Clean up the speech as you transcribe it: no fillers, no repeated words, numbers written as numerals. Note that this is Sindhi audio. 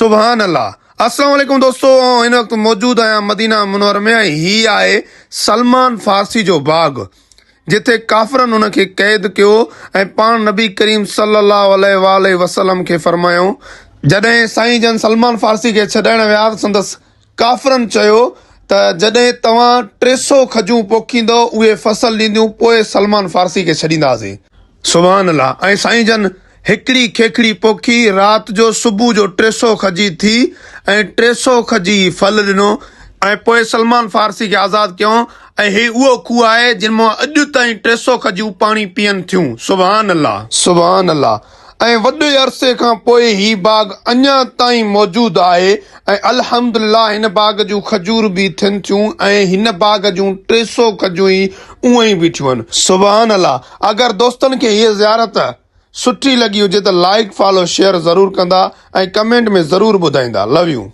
سبحان الله. السلام عليڪم دوستو آئون هن وقت موجود آهيان مدينه منور ۾ ۽ هي آهي سلمان فارسي جو باغ جتي ڪافرن ان کي قيد ڪيو ۽ پاڻ نبي ڪريم صلي الله عليه واٰله وسلم کي فرمايائون جڏهن سائين جن سلمان فارسي کي ڇڏائڻ ويا ته سندس ڪافرن چيو ته جڏهن توهان 300 کجون پوکيندؤ اهي فصل ڏينديون پوء سلمان فارسي کي ڇڏينداسين. سبحان الله ۽ سائين جن هڪڙي کيکڙي پوکي رات جو صبح جو 300 کجي ٿي ۽ 300 کجي ڦل ڏنو ۽ پوء سلمان فارسي کي آزاد ڪيائون ۽ هي اهو کوهه آهي جن مان اڄ تائين 300 کجيون پاڻي پيئن ٿيون سبحان الله. سبحان الله ۽ وڏي عرصي کان پوء هي باغ اڃا تائين موجود آهي ۽ الحمدلله هن باغ جون کجور به ٿين ٿيون ۽ هن باغ جون 300 کجون ئي اونئن ئي بيٺيون آهن. سبحان الله اگر دوستن کي هيء زيارت سٺي لڳي هجي ته لائيڪ فالو شيئر ضرور ڪندا ۽ ڪمينٽ ۾ ضرور ٻڌائيندا لو يو.